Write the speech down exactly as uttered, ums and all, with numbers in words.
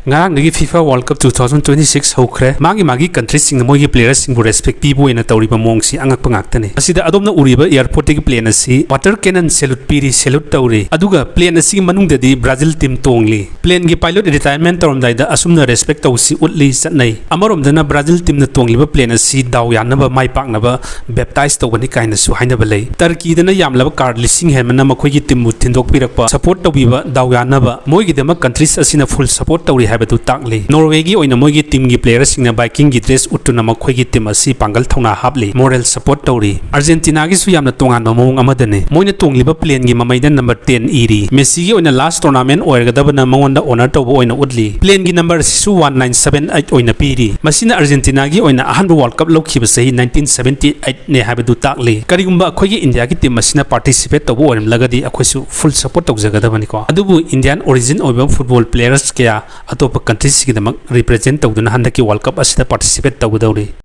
ꯉꯔꯥꯡꯗꯒꯤ FIFA World Cup two thousand twenty six ꯍꯧꯈ꯭ꯔꯦ꯫ ꯃꯥꯒꯤ ꯃꯥꯒꯤ countryꯁꯤꯡꯅ ꯃꯣꯏꯒꯤ playerꯁꯤꯡꯕꯨ respect ꯄꯤꯕ ꯑꯣꯏꯅ ꯇꯧꯔꯤꯕ ꯃꯑꯣꯡꯁꯤ ꯑꯉꯛꯄ ꯉꯥꯛꯇꯅꯤ꯫ ꯑꯁꯤꯗ ꯑꯗꯣꯝꯅ ꯎꯔꯤꯕ airportꯇꯒꯤ plane ꯑꯁꯤ water cannon salute ꯄꯤꯔꯤ, salute ꯇꯧꯔꯤ꯫ ꯑꯗꯨꯒ plane ꯑꯁꯤꯒꯤ ꯃꯅꯨꯡꯗꯗꯤ Brazil team ꯇꯣꯡꯂꯤ꯫ Planeꯒꯤ pilot retirement ꯇꯧꯔꯝꯗꯥꯏꯗ ꯑꯁꯨꯝꯅ respect ꯇꯧꯁꯤ ꯎꯠꯂꯤ, ꯆꯠꯅꯩ꯫ ꯑꯃꯔꯣꯝꯗꯅ Brazil teamꯅ ꯇꯣꯡꯂꯤꯕ plane ꯑꯁꯤ ꯗꯥꯎ ꯌꯥꯅꯕ, ꯃꯥꯏ ꯄꯥꯛꯅꯕ baptize ꯇꯧꯕꯅꯤ ꯀꯥꯏꯅꯁꯨ ꯍꯥꯏꯅꯕ ꯂꯩ꯫ ꯇꯔꯀꯤꯗꯅ ꯌꯥꯝꯂꯕ car ꯂꯤꯁꯤꯡ ꯍꯦꯟꯕꯅ ꯃꯈꯣꯏꯒꯤ teamꯕꯨ ꯊꯤꯟꯗꯣꯛꯄꯤꯔꯛꯄ, support ꯇꯧꯕꯤꯕ, ꯗꯥꯎ ꯌꯥꯅꯕ, ꯃꯣꯏꯒꯤꯗꯃꯛ countries ꯑꯁꯤꯅ full support ꯇꯧꯔꯤ ꯍꯥꯏꯕꯗꯨ ꯇꯥꯛꯂꯤ꯫ Norwayꯒꯤ ꯑꯣꯏꯅ ꯃꯣꯏꯒꯤ teamꯒꯤ playerꯁꯤꯡꯅ Vikingꯒꯤ dress ꯎꯠꯇꯨꯅ ꯃꯈꯣꯏꯒꯤ team ꯑꯁꯤ ꯄꯥꯡꯒꯜ ꯊꯧꯅꯥ ꯍꯥꯞꯂꯤ, moral support ꯇꯧꯔꯤ꯫ Argentinaꯒꯤꯁꯨ ꯌꯥꯝꯅ ꯇꯣꯉꯥꯟꯕ ꯃꯑꯣꯡ ꯑꯃꯗꯅꯤ꯫ ꯃꯣꯏꯅ ꯇꯣꯡꯂꯤꯕ planeꯒꯤ ꯃꯃꯩꯗ number ten ꯏꯔꯤ꯫ Messiꯒꯤ ꯑꯣꯏꯅ last tournament ꯑꯣꯏꯔꯒꯗꯕꯅ ꯃꯉꯣꯟꯗ honour ꯇꯧꯕ ꯑꯣꯏꯅ ꯎꯠꯂꯤ꯫ Planeꯒꯤ number ꯑꯁꯤꯁꯨ one nine seven eight ꯑꯣꯏꯅ ꯄꯤꯔꯤ꯫ ꯃꯁꯤꯅ Argentinaꯒꯤ ꯑꯣꯏꯅ ꯑꯍꯥꯟꯕ World Cup ꯂꯧꯈꯤꯕ ꯆꯍꯤ nineteen seventy eight ꯅꯦ ꯍꯥꯏꯕꯗꯨ ꯇꯥꯛꯂꯤ꯫ ꯀꯔꯤꯒꯨꯝꯕ ꯑꯩꯈꯣꯏꯒꯤ Indiaꯒꯤ team ꯑꯁꯤꯅ participate ꯇꯧꯕ ꯑꯣꯏꯔꯝꯂꯒꯗꯤ ꯑꯩꯈꯣꯏꯁꯨ full support ꯇꯧꯖꯒꯗꯕꯅꯤꯀꯣ꯫ ꯑꯗꯨꯕꯨ Indian origin ꯑꯣꯏꯕ football players ꯀꯌꯥ ꯑꯇꯣꯞꯄ countryꯁꯤꯡꯒꯤꯗꯃꯛ represent ꯇꯧꯗꯨꯅ ꯍꯟꯗꯛꯀꯤ World Cup ꯑꯁꯤꯗ participate ꯇꯧꯒꯗꯧꯔꯤ꯫